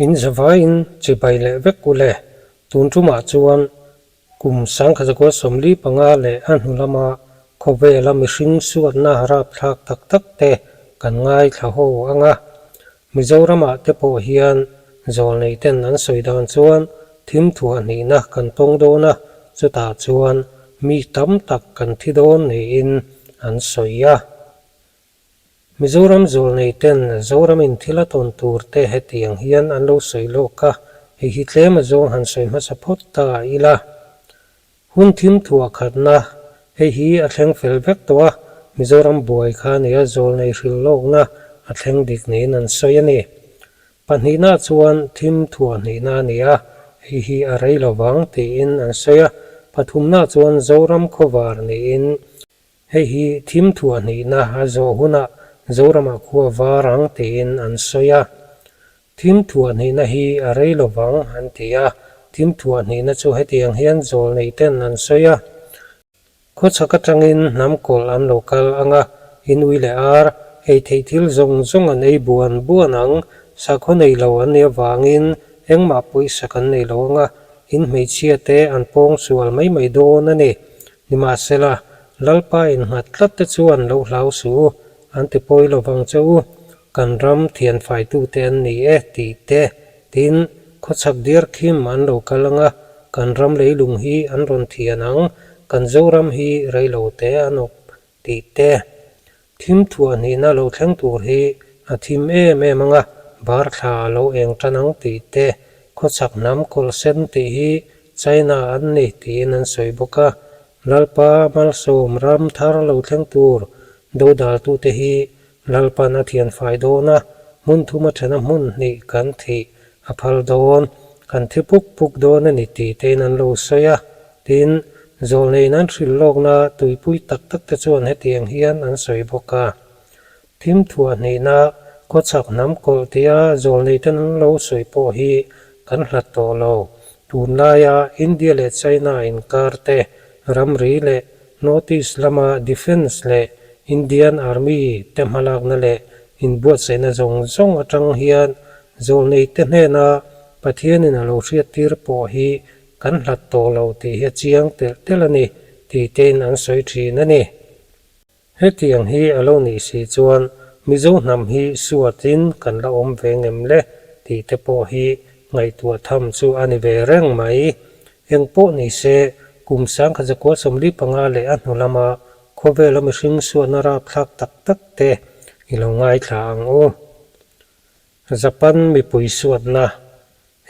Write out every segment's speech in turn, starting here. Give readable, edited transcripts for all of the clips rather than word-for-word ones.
In zavaiin chibai leh vek u le. Tun tumah chuan kum 1945 leh a hnu lama khawvela mihring suatna rapthlak tak tak te kan ngaithla ho ang a. Mizoramah te pawh hian zawlnei ten an sawi dan chuan thim thuah hnihna kan tawng dawn a, chutah chuan mi tam tak kan thi dawn niin an sawi a. Mizoram zawlnei ten Zoramin thil a tawn tur te hetiang hian an lo sawi lawk a, hei hi tlem a zawng han sawi hmasa phawt ta ila. Hun thim thuah khatna, hei hi a thleng fel vek tawh a, Mizoram buai kha nia zawlnei hrilh lawkna a thleng dik niin an sawi a ni. Pahnihna chuan thim thuah hnihna a ni a, hei hi a rei lovang tiin an sawi a, pathumna chuan Zoram khawvar niin Hei hi thim thuah hnihna a zawh hunah Zoramah khua var ang tiin an sawi a. Thim thuah hnihna hi a rei lovang an ti a, thim thuah hnihna chu hetiang hian zawl nei ten an sawi a. Khawchhak atangin hnam kawlh an lo kal ang a, in ui leh ar, ei theih thil zawng zawng an ei buan buan ang, sakhaw nei lo an nih avangin engmah pawisa kan nei lo ang a, in hmeichhia te an pawng sual mai mai dawn a ni. Nimahsela, Lalpa innghat tlat te chuan lo hlau suh u, an ti pawi lo vang che u, kan ram thianfaitute an ni e tih te, tin, khawchhak diar khim an lo kal ang a, kan ram leilung hi an rawn thian ang, kan Zoram hi reilo te an awp tih te. Thim thuah hnihna lo thleng tur hi a thim em em ang a, bar thla a lo eng tan ang tih te, khawchhak hnam kawlh sen tih hi China an ni tiin an sawi bawk a. Lalpa malsawm ram thar lo thleng tur dodaltute hi Lalpan a thianfai dawn a, hmun thuma thena hmun hnih kan thih a phal dawn, kan thi puk puk dawn a ni tih tein an lo sawi a. Tin, zawlneiin an hrilh lawkna tuipui tak tak te chuan hetiang hian an sawi bawk a. Thim thuah hnihna khawchhak hnam kawlh tia zawlneiten an lo sawi pawh hi kan hlat tawh lo. Tunlaia India leh China inkar te, ramri leh North East lama Defence leh Indian Army te hmalakna leh inbuatsaihna zawng zawng atang hian zawlneite hnena Pathianin a lo hriattir pawh hi kan hlat tawh lo tih hi a chiang telh telh a ni tih tein an sawi thin a ni. Hetiang hi a lo nih si chuan Mizo hnam hi suatin kan la awm ve ngem le tih te pawh hi ngaihtuah tham chu a ni ve reng mai. Eng pawh ni se, kum 1945 leh a hnu lama khawvela mihring suatna rapthlak tak tak te i lo ngaithla ang u. Japan mipui suatna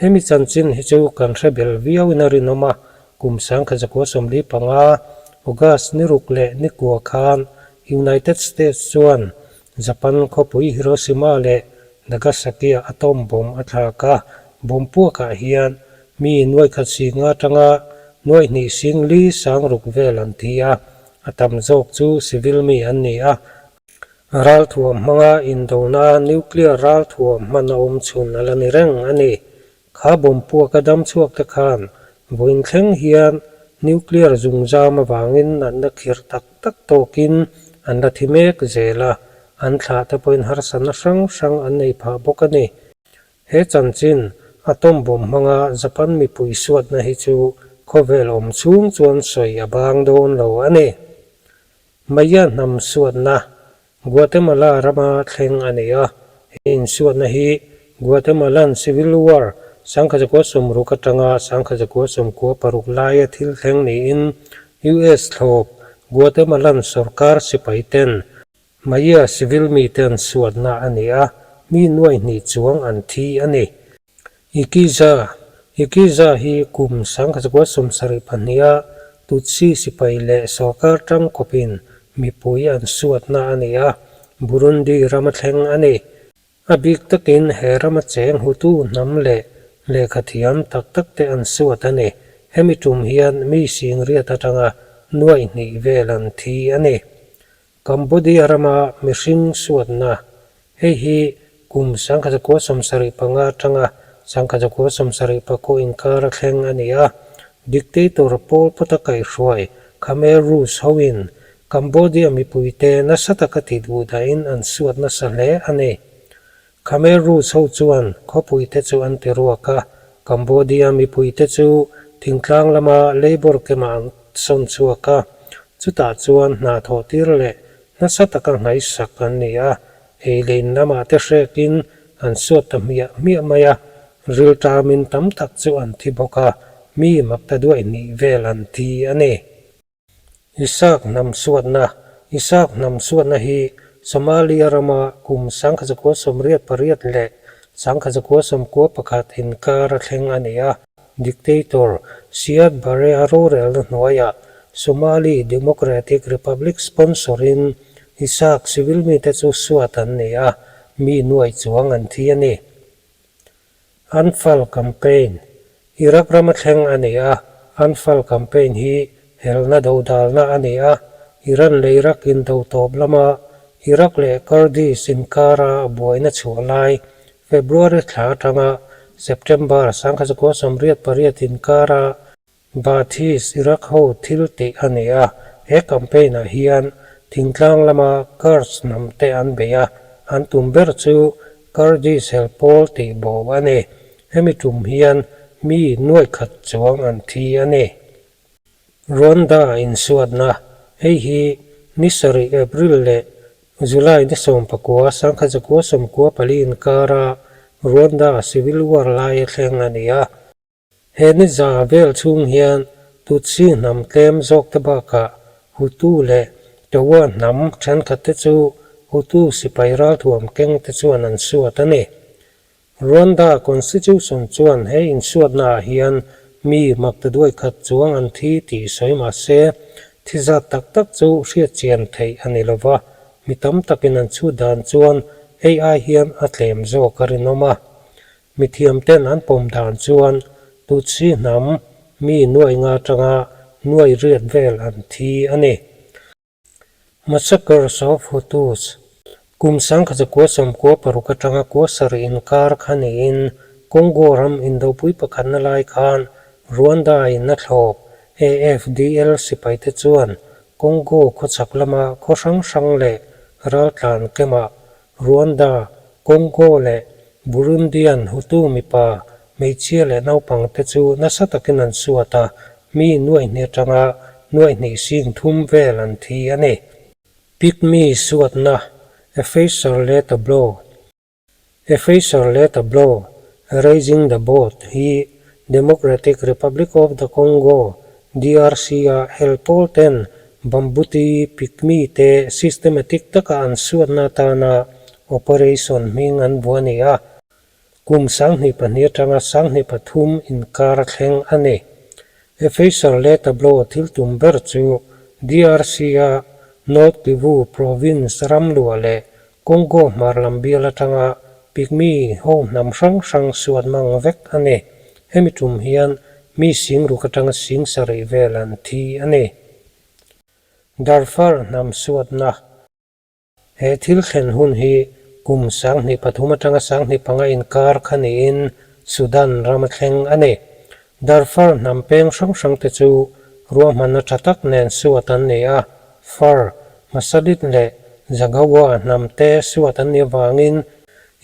Hemi chanchin hi chu kan hre bel viauin a rinawm a, kum 1945 August ni ruk leh ni kua khan United States chuan Japan khawpui Hiroshima leh Nagasaki-ah atom bomb a thlak a, bomb puakah hian mi nuaikhat singa atanga nuaihnih sing li sang ruk vel an thi a, a tam zawk chu civil mi an ni a, Ralthuam hmanga indona nuclear ralthuam hman a awm chhun a la ni reng a ni. Kha bomb puaka dam chhuak te khan vawiin thleng hian nuclear zungzam avangin natna khirh tak tak tawkin an la thi mek zel a, an thlah te pawhin harsatna hrang hrang an nei phah bawk a ni. He chanchin atom bomb hmanga Japan mipui suatna hi chu khawvel awm chhung chuan sawi a bang dawn lo a ni. Maya hnam suatna Guatemala rama thleng a nei a, he insuatna hi Guatemalan Civil War 1960 atanga 1996 laia thil thleng niin US thlawp Guatemalan sorkar sipai ten Maya civil mite an suatna a ni a, mi nuai hnih chuang an thi a ni. Ikiza, Ikiza hi kum 1972-a Tutsi sipai leh sorkar tangkawpin mipui an suatna a ni a, Burundi rama thleng a ni. A bik takin he rama cheng Hutu hnam leh lehkhathiam tak tak te an suat a ni. Hemi tum hian mi singriat atanga nuaih hnih vel an thi a ni. Cambodia rama mihring suatna, Hei hi kum 1975 atanga 1974 inkar a thleng a ni a, dictator Pol Pot-a kaihhruai Khmer Rouge hoin Cambodia mipuite nasa taka ti duhdahin an suat nasa hle a ni. Khmer Rouge ho chuan khawpuite chu an ti ruak a, Cambodia mipuite chu thingtlang lama labour camp-ah an sawn chhuak a, chutah chuan hna thawh tir leh nasa taka nghaihsak an ni a, ei leh in lamah te hrekin an suat ta hmiah hmiah mai a, rilṭamin tam tak chu an thi bawk a, mi makta duaih hnih vel an thi a ni. Isaak hnam suatna Isaak hnam suatna hi Somalia rama kum 1988 leh 1991 inkar a thleng a ni a. Dictator Siad Barre a rorelna hnuaiah Somali Democratic Republic sponsor-in Isaak civil mite chu suat an ni a, mi nuai chuang an thi a ni. Anfal Campaign, Iraq rama thleng a ni a, Anfal Campaign hi helna dodalna a ni a, Iran leh Iraq indo tawp lama Iraq leh Kurdish inkara buaina chhuah lai February thla atanga September 1988 inkara Baathist Iraq ho thil tih a ni a, he campaign ah hian thingtlang lama Kurds hnam te an bei a, an tum ber chu Kurdish hel pawl tih bo a ni. Hemi tum hian mi nuaih khat chuang an thi a ni. Rwanda insuatna, Hei hi ni sarih April leh July ni 19, 1994 inkara Rwanda civil war laia thleng a ni a. He ni za vel chhung hian Tutsi hnam tlem zawkte bakah Hutu leh Towa hnam thenkhatte chu Hutu sipai ralthuam kengte chuan an suat a ni. Rwanda Constitution chuan he insuatnaah hian mi maktaduai khat chuang an thi tih sawi mah se, thi zat tak tak chu hriatchian theih a ni lo va, mi tam takin an chhut dan chuan hei ai hian a tlem zawk a rinawm a. Mithiamten an pawm dan chuan Tutsi hnam mi nuai nga atanga nuai riat vel an thi a ni. Massacres of Hutus, Kum 1996 atanga kua sarih inkar kha niin Congo ram indopui pakhatna lai khan Rwanda in a thlawp AFDL sipaite chuan Congo khawchhak lama khaw hrang hrang leh raltlan kemah Rwanda, Congo leh Burundian Hutu mipa, hmeichhia leh naupangte chu nasa takin an suat a, mi nuaihnih atanga nuaihnih sing thum vel an thi a ni. Pygmy suatna, Effacer leh Tableau Effacer leh Tableau, Raising the Boat, hi Democratic Republic of the Congo, DRC-a hel pawl ten Bambuti Pygmy te systematic taka an suatna atana operation hming an vuah a ni a, kum 2002 atanga 2003 inkar a thleng a ni. Effacer leh Tableau thil tum ber chu DRC-a North Kivu province ram luah leh Congo hmar lam bial atanga Pygmy ho hnam hrang hrang suat mang vek a ni. Hemi tum hian mi sing ruk atanga sing sarih vel an thi a ni. Darfur hnam suatna He thil thlen hun hi kum 2003 atanga 2005 inkar kha niin Sudan ram a thleng a ni. Darfur hnam peng hrang hrang te chu ruahmanna tha tak nen suat an ni a, Fur, Masalit leh Zaghawa hnam te suat an nih avangin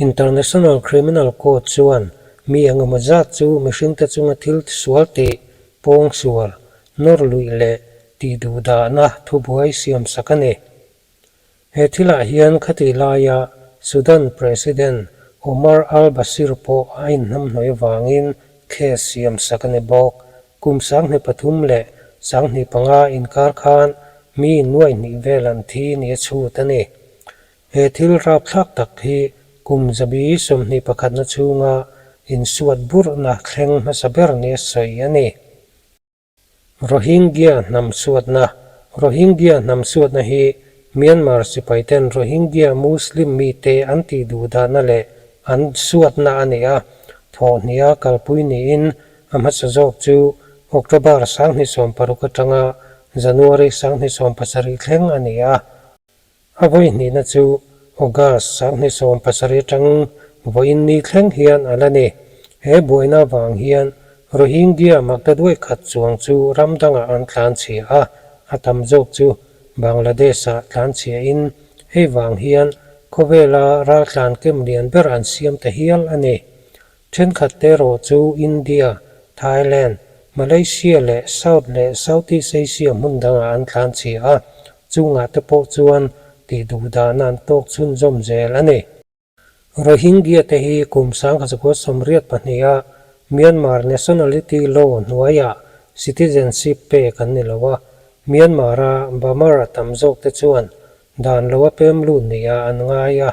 International Criminal Court chuan mi engemaw zat chu mihringte chunga thil sual tih, pawng sual, nawr luih leh tih duhdahna thubuai siamsak a ni. He thilah hian khatih laia Sudan President Omar al-Bashir pawh a inhnamhnawih avangin case siamsak a ni bawk. Kum 2003 leh 2005 inkar khan mi nuaih hnih vel an thi ni a chhut a ni. He thil rapthlak tak hi kum zabi 21na chhunga insuat burhna thleng hmasa ber ni a sawi a ni. Rohingya hnam suatna Rohingya hnam suatna hi Myanmar sipaiten Rohingya Muslim mite an tih duh dahna leh an suatna a ni a, thawhhniha kalpui niin a hmasa zawk chu October 2016 atanga January 2017 thleng a ni a. A vawi hnihna chu August 2017 atang vawiin ni thleng hian a la ni. He buaina avang hian Rohingya maktaduai khat chuang chu ram dangah an tlanchhia a, a tam zawk chu Bangladesh-ah tlanchhiain hei vang hian khawvela raltlan kem lian ber an siam ta hial a ni. Thenkhat te erawh chu India, Thailand, Malaysia leh South leh Southeast Asia hmun dangah an tlan chhia a, chungah te pawh chuan tih duh dahna an tawk chhunzawm zel a ni. Rohingya te hi kum 1982 Myanmar Nationality Law hnuaiah citizenship pek an ni lo a, Myanmar-a Bamar a tam zawk te chuan dan lo a pem lut nia an ngai a,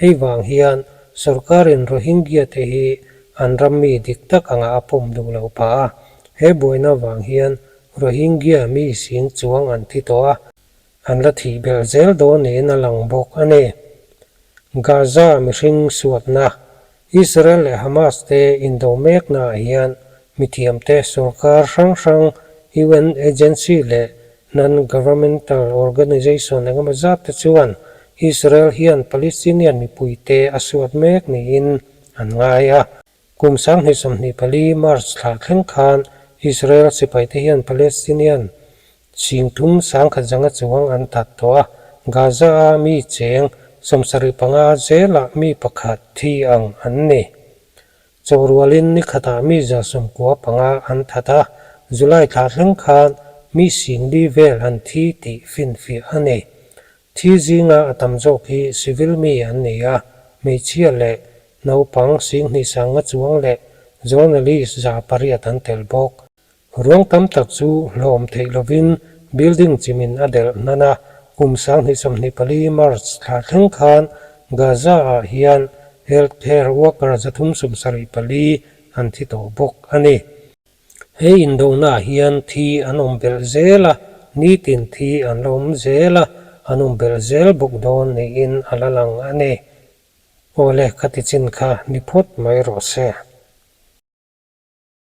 hei vang hian sorkarin Rohingya te hi an ram mi dik tak angah a pawm duh lo phah a, he buaina vang hian Rohingya mi sing chuang an thi tawh a. An la thih belh zel dawn niin a lang bawk a ni. Gaza mihring suatna, Israel leh Hamas te indo meknaah hian mithiamte sorkar hrang hrang, UN agency leh non-governmental organization engemaw zat te chuan Israel hian Palestinian mipuite a suat mek niin an ngai a. Kum 2024 March thla thleng khan Israel sipaite hian Palestinian Singthum sangkhat zanga chuang an that tawh a, Gaza-a mi cheng 75 zelah mi pakhat thi ang an ni. Chawhrualin ni khatah mi 95 an that a, July thla thleng khan mi singli vel an thi tih finfiah a ni. Thi zinga a tam zawk hi civil mi an ni a, hmeichhia leh naupang 20 sanga chuang leh journalist 800 an tel bawk. Ruang tam tak chu hlawm theih lovin building chimin a delh hnan a, kum 2024 March thla thleng khan Gaza-ah hian health care worker 374 an thi tawh bawk a ni. He indonaah hian thi an awm belh zel a, nitin thi an la awm zel a, an awm belh zel bawk dawn niin a la lang a ni. Awle, khati chin kha ni phawt mai rawh se.